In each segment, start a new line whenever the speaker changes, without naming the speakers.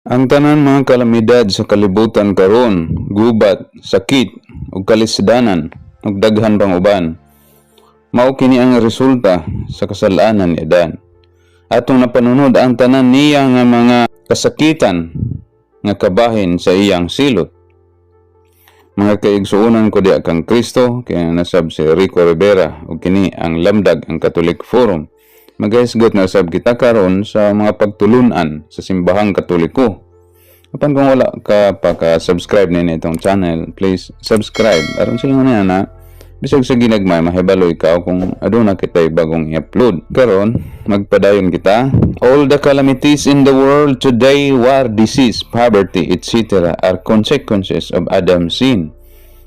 Ang tanan mga kalamidad sa kalibutan karon, gubat, sakit, ug kalisdanan, ug daghan pang uban, mao kini ang resulta sa kasalanan ni Adan. Atong napanunod ang tanan niya nga mga kasakitan nga kabahin sa iyang silot. Mga kaigsuonan ko diha kang Kristo, kaya nasab si Rico Rivera ug kini ang Lamdag ang Catholic Forum. Magahisgot na sab kita karon sa mga pagtulunan sa Simbahang Katoliko. Apan kung wala ka pa ka-subscribe nini itong channel, please subscribe. Aron sila niya na bisag sa ginagmay mahibalo ikaw kung aduna kita'y bagong i-upload. Karon, magpadayon kita. All the calamities in the world today, war, disease, poverty, etc., are consequences of Adam's sin.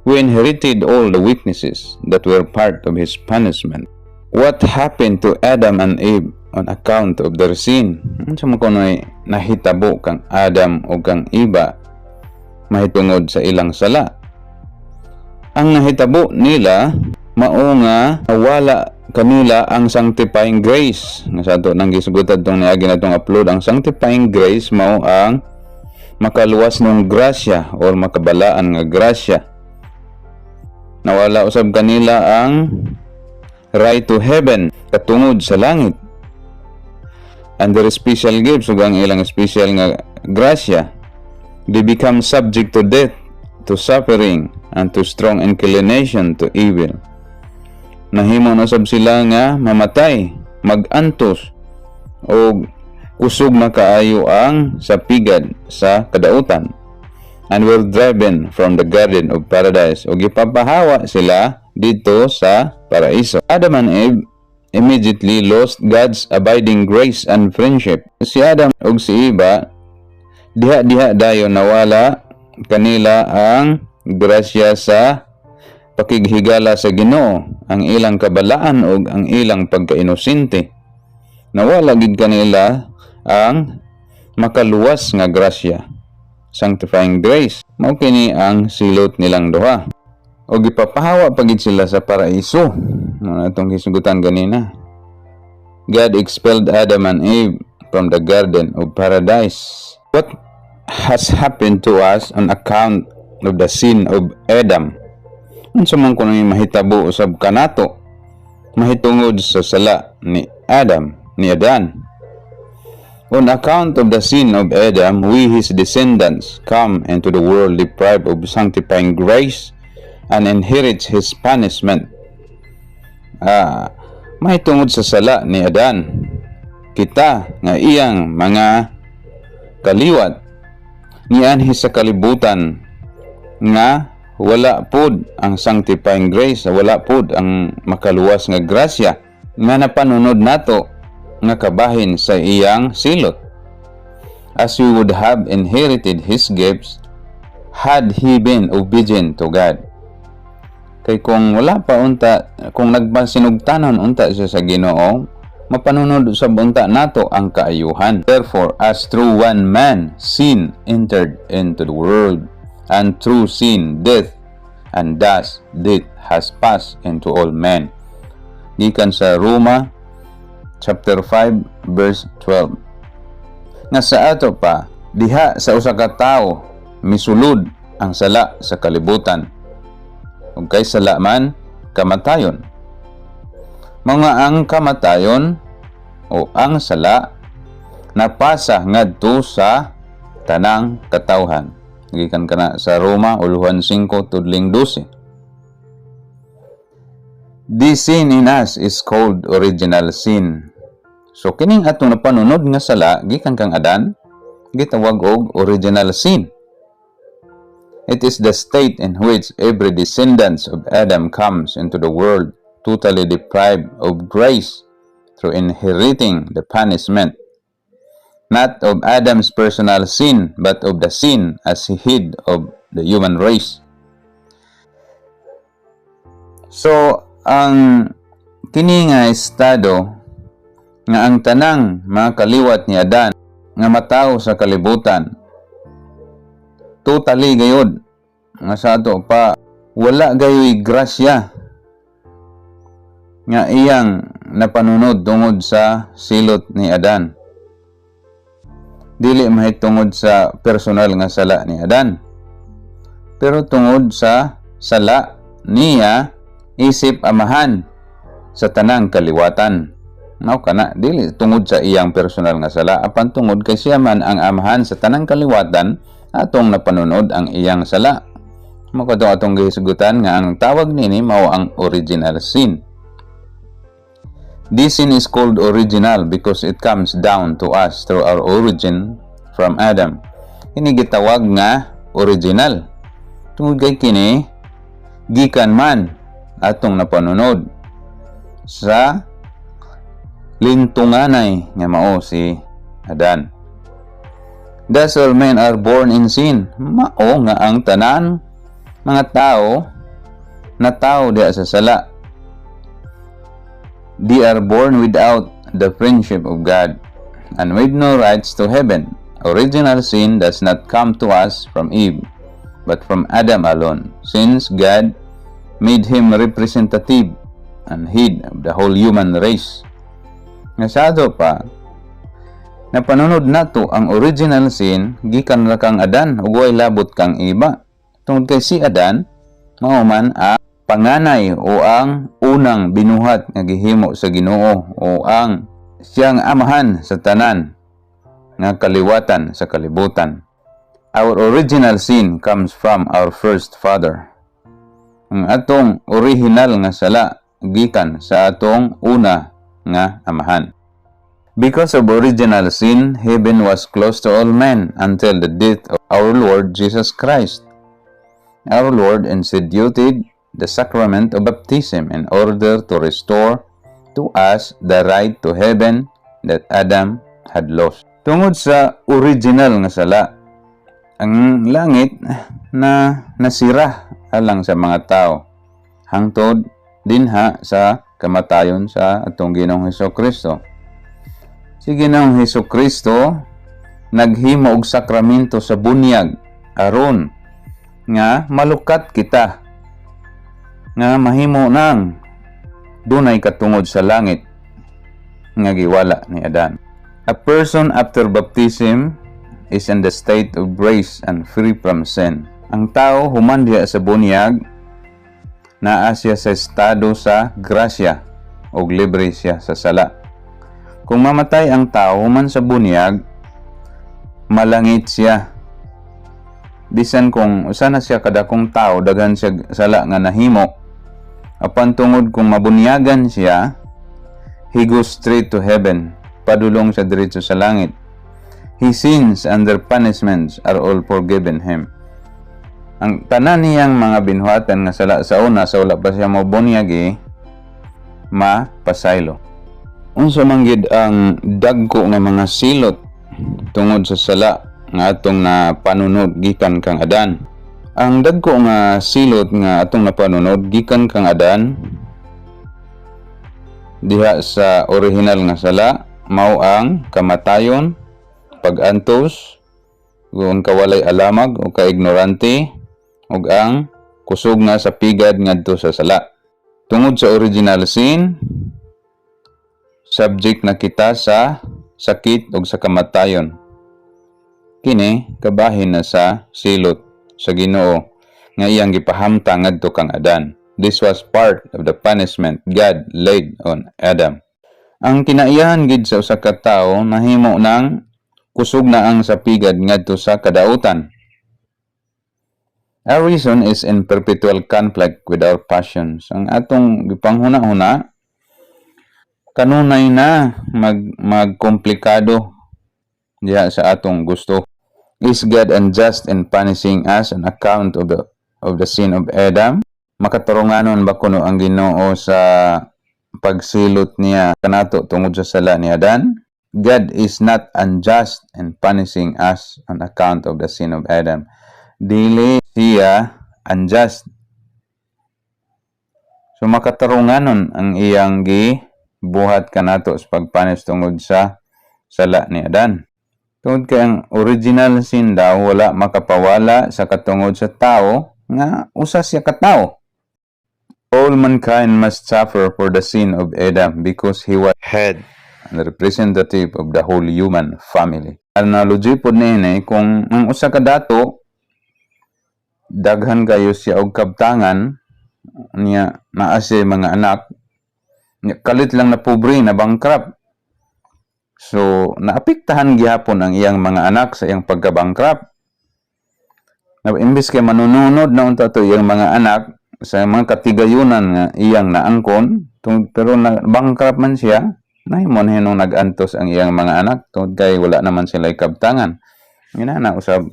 We inherited all the weaknesses that were part of his punishment. What happened to Adam and Eve on account of their sin? Unsa man kuno'y nahitabo kang Adam o kang Eva mahitungod sa ilang sala? Ang nahitabo nila mao nga nawala kanila ang sanctifying grace. Nga sa ato nang gisugutan tong niagi natong upload, ang sanctifying grace mao ang makaluwas ng grasya or makabalaan nga grasya. Nawala usab kanila ang right to heaven, katungod sa langit. And their special gifts, ug ang ilang special nga grasya, they become subject to death, to suffering, and to strong inclination to evil. Nahimo na sab sila nga mamatay, magantos, o kusog na kaayo ang sapigad sa kadautan, and were driven from the garden of paradise, ug gipapahawa sila dito sa paraiso. Adam and Eve immediately lost God's abiding grace and friendship. Si Adam ug si Eva diha-diha dayon nawala kanila ang grasya sa pakighigala sa Ginoo, ang ilang kabalaan ug ang ilang pagkainosente. Nawala gid kanila ang makaluwas nga grasya, sanctifying grace. Mao kini ang silot nilang duha. O gipapahawa pa gid sila sa paraiso. Mao na itong hisugutan ganina. God expelled Adam and Eve from the garden of paradise. What has happened to us on account of the sin of Adam? Unsa man kuno mahitabo usab kanato mahitungod sa sala ni Adam, ni Adan? On account of the sin of Adam, we, his descendants, come into the world deprived of sanctifying grace and inherit his punishment. Mahitungod sa sala ni Adan, kita nga iyang mga kaliwat nianhi sa kalibutan nga wala pod ang sanctifying grace, wala pod ang makaluwas nga grasya nga napanunod nato nga kabahin sa iyang silot. As we would have inherited his gifts had he been obedient to God. Kay kung wala pa unta, kung nagpasinugtanon unta siya sa Ginoo, mapanunod sa unta nato ang kaayuhan. Therefore, as through one man sin entered into the world, and through sin death, and thus death has passed into all men. Gikan sa Roma chapter 5 verse 12. Nga sa ato pa, diha sa usa ka tawo misulod ang sala sa kalibutan. Ug kay sala man, kamatayon. Mga ang kamatayon o ang sala napasa ngadto sa tanang katawhan. Gikan kana sa Roma uluhan 5 tudling 12. This sin in us is called original sin. So kining atong napanunod nga sala gikan kang Adan gitawag og original sin. It is the state in which every descendant of Adam comes into the world totally deprived of grace through inheriting the punishment, not of Adam's personal sin, but of the sin as head of the human race. So, ang kini nga estado nga ang tanang mga kaliwat ni Adan nga matawo sa kalibutan totally gayod nga sa ato pa wala gayoy grasya nga iyang napanunod tungod sa silot ni Adan. Dili mahitungod sa personal nga sala ni Adan, pero tungod sa sala niya isip amahan sa tanang kaliwatan. Mao kana, dili tungod sa iyang personal nga sala, apan tungod kay siya man ang amahan sa tanang kaliwatan, atong napanunod ang iyang sala. Mao kadto atong gihisgutan nga ang tawag nini mao ang original sin. This sin is called original because it comes down to us through our origin from Adam. Ini gitawag nga original tungod kay kini gikan man atong napanunod sa lintunganay nga mao si Adan. Thus all men are born in sin. Mao nga ang tanan mga tao natawo diha sa sala. They are born without the friendship of God and with no rights to heaven. Original sin does not come to us from Eve, but from Adam alone, since God made him representative and head of the whole human race. Nga sa ato pa, napanunod nato ang original sin gikan ra kang Adan ug way labot kang Eva. Tungod kay si Adan mao man ang panganay o ang unang binuhat nga gihimo sa Ginoo o ang siyang amahan sa tanan nga kaliwatan sa kalibutan. Our original sin comes from our first father. Ang atong original nga sala gikan sa atong una nga amahan. Because of original sin, heaven was closed to all men until the death of our Lord Jesus Christ. Our Lord instituted the sacrament of baptism in order to restore to us the right to heaven that Adam had lost. Tungod sa original nga sala, ang langit na nasira alang sa mga tao hangtod dinha sa kamatayon sa atong Ginoong Hesus Kristo. Si Ginoong Hesus Kristo naghimo og sakramento sa bunyag aron nga malukat kita nga mahimo nang dunay katungod sa langit nga giwala ni Adan. A person after baptism is in the state of grace and free from sin. Ang tao human diha sa bunyag, naa siya sa estado sa grasya ug libre siya sa sala. Kung mamatay ang tao human sa bunyag, malangit siya. Bisan kung usa na siya kadakong tao, daghan siya sala nga nahimo, apan tungod kung mabunyagan siya, he goes straight to heaven, padulong sa diretso sa langit. His sins and their punishments are all forgiven him. Ang tanan niyang mga binuhatan nga sala sa una, sa wala pa siya mobunyag eh, mapasaylo. Unsa man gid ang dagko nga mga silot tungod sa sala nga atong napanunod gikan kang Adan? Ang dagko nga silot nga atong napanunod gikan kang Adan diha sa original nga sala mao ang kamatayon, pag-antos, ug ang kawalay alamag o kaignorante, ug ang kusog nga sa pigad ngadto sa sala. Tungod sa original sin, subject na kita sa sakit ug sa kamatayon. Kini kabahin na sa silot sa Ginoo nga iyang gipahamtang ngadto kang Adan. This was part of the punishment God laid on Adam. Ang kinaiyahan gid sa usa ka tawo nahimo nang kusog na ang sapigad ngadto sa kadautan. Our reason is in perpetual conflict with our passions. Ang atong gipanghuna-huna kanunay na magkomplikado diha sa atong gusto. Is God unjust in punishing us on account of the sin of Adam? Makatarunganon ba kuno ang Ginoo sa pagsilot niya kanato tungod sa sala ni Adan? God is not unjust in punishing us on account of the sin of Adam. Dili siya unjust. So makatarunganon ang iyang gibuhat kanato sa pagpunish tungod sa sala ni Adan. Tungod kay ang original sin daw wala makapawala sa katungod sa tao nga usa siya ka tao. All mankind must suffer for the sin of Adam because he was head and representative of the whole human family. Analogy pod niini, kung ang usa ka dato daghan kayo siya og kabtangan niya, naa siya mga anak niya, kalit lang na pobre na bankrupt. So naapektahan gihapon ang iyang mga anak sa iyang pagka-bankrupt. Na imbes kay manununod na unta to iyang mga anak sa mga katigayunan nga iyang naangkon, pero na bankrupt man siya, nahimo na hinong nag-antos ang iyang mga anak tungod kay wala naman sila kabtangan. Ingana usab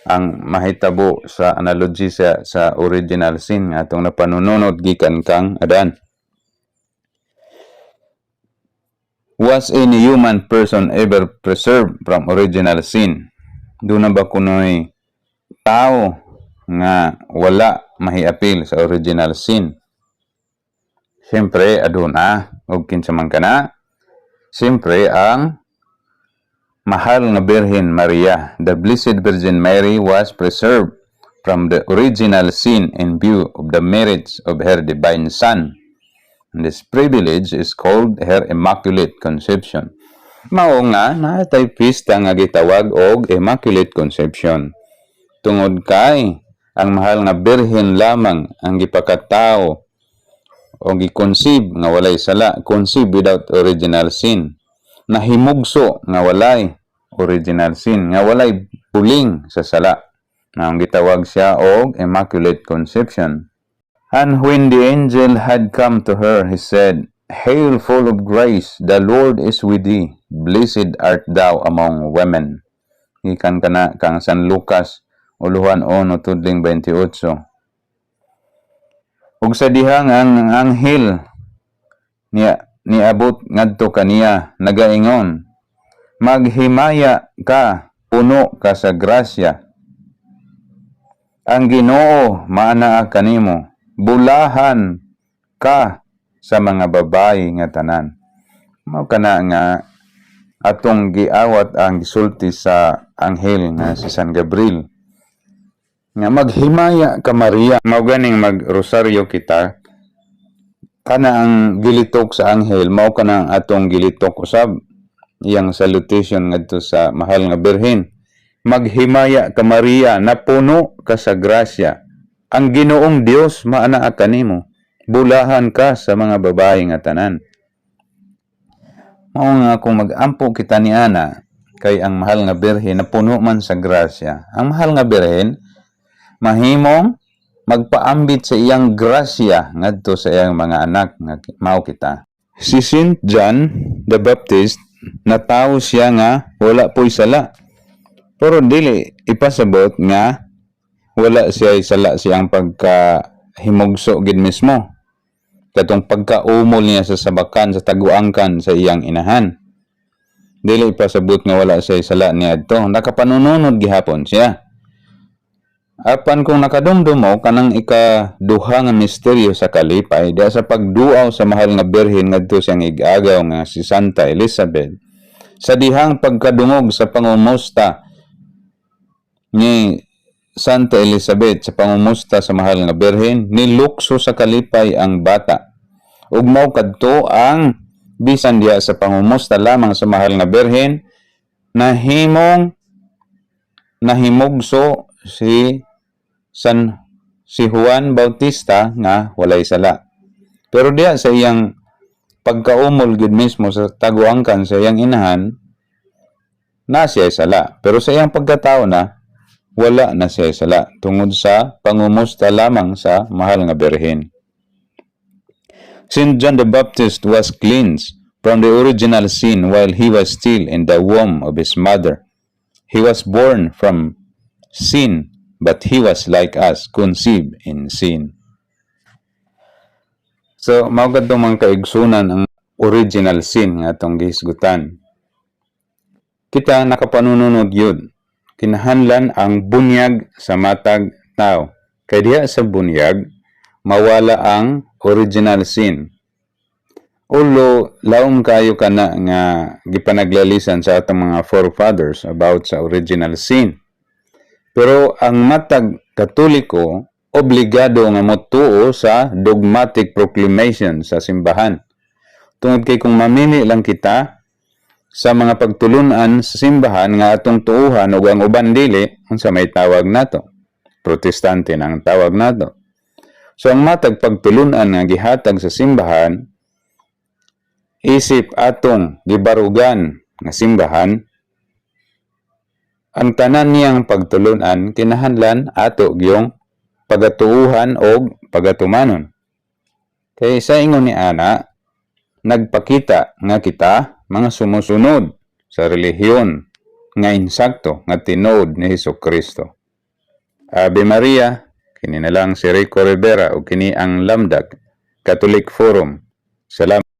ang mahitabo sa analogy sa original sin nga atong napanununod gikan kang Adan. Was any human person ever preserved from original sin? Duna ba kunoy tao nga wala mahiapil sa original sin? Siyempre, aduna. Og kinsa man kana? Siyempre, ang mahal nga Birhen Maria. The Blessed Virgin Mary was preserved from the original sin in view of the merits of her divine Son. And this privilege is called her Immaculate Conception. Mao nga naatay pista nga gitawag og Immaculate Conception. Tungod kay ang mahal nga Birhen lamang ang gipakatao o gi-conceive nga walay sala, conceive without original sin. Nahimugso nga walay original sin, nga walay puling sa sala. Na ang gitawag siya og Immaculate Conception. And when the angel had come to her, he said, "Hail, full of grace, the Lord is with thee. Blessed art thou among women." Gikan kana kang San Lucas, uluhan 1, tudling 28. Ug sa dihang ang anghel niya niabot ngadto kaniya nagaingon, "Maghimaya ka, puno ka sa grasya. Ang Ginoo maanaa kanimo. Bulahan ka sa mga babayi nga tanan." Mao kana nga atong giawat ang gisulti sa anghel nga si San Gabriel nga maghimaya ka, Maria. Mao ganing magrosaryo kita, kana ang gilitok sa anghel, mao kana ang atong gilitok usab, iyang salutation ngadto sa mahal nga Birhen: "Maghimaya ka, Maria, napuno ka sa grasya. Ang Ginoong Dios maanaa kanimo. Bulahan ka sa mga babayi nga tanan." Mao nga kung mag-ampo kita ni ana kay ang mahal nga Birhen napuno man sa grasya, ang mahal nga Birhen mahimong magpaambit sa iyang grasya ngadto sa iyang mga anak nga mao kita. Si Saint John the Baptist, natawo siya nga wala po'y sala. Pero dili ipasabot nga wala siya sala siyang pagkahimugso gid mismo. Katong pagkaumol niya sa sabakan, sa taguangkan sa iyang inahan. Dili ipasabot nga wala siya sala niadto. Nakapanununod gihapon siya. Apan kung nakadumdum mo kanang ikaduha nga misteryo sa kalipay diya sa pagduaw sa mahal nga Birhen ngadto siyang ig-agaw nga si Santa Elizabeth, sa dihang pagkadungog sa pangumusta ni Santa Elizabeth sa pangumusta sa mahal nga Birhen, nilukso sa kalipay ang bata, ug mao kadto ang bisan diha sa pangumusta lamang sa mahal nga Birhen, nahimong nahimugso si Juan Bautista nga walay sala. Pero diha sa iyang pagkaumol gid mismo sa taguangkan sa iyang inahan, na siya sala. Pero sa iyang pagkatao na, wala na siya sala tungod sa pangumusta lamang sa mahal nga Birhen. Saint John the Baptist was cleansed from the original sin while he was still in the womb of his mother. He was born from sin, but he was like us, conceived in sin. So, mao kadto, mga kaigsunan, ang original sin nga atong gihisgutan. Kita nakapanununod yun. Kinahanglan ang bunyag sa matag tao. Kay diha sa bunyag, mawala ang original sin. Although, laom kayo kana nga gipanaglalisan sa atong mga forefathers about sa original sin. Pero ang matag Katoliko, obligado nga motuo sa dogmatic proclamation sa simbahan. Tungod kay kung mamili lang kita, Sa mga pagtulunan sa simbahan nga atong tuuhan ug ang uban dili, unsa may tawag nato? Protestante na ang tawag nato. So ang matag pagtulunan nga gihatag sa simbahan, isip atong gibarugan nga simbahan, ang tanan niyang pagtulunan kinahanglan ato gyung pagatuuhan og pagatumanon. Kay sa ingon ni ana, nagpakita nga kita mga sumusunod sa relihiyon nga insakto, nga tinuod ni Hesus Kristo. Ave Maria, kini na lang si Rico Rivera ug kini ang Lamdag Catholic Forum. Salamat.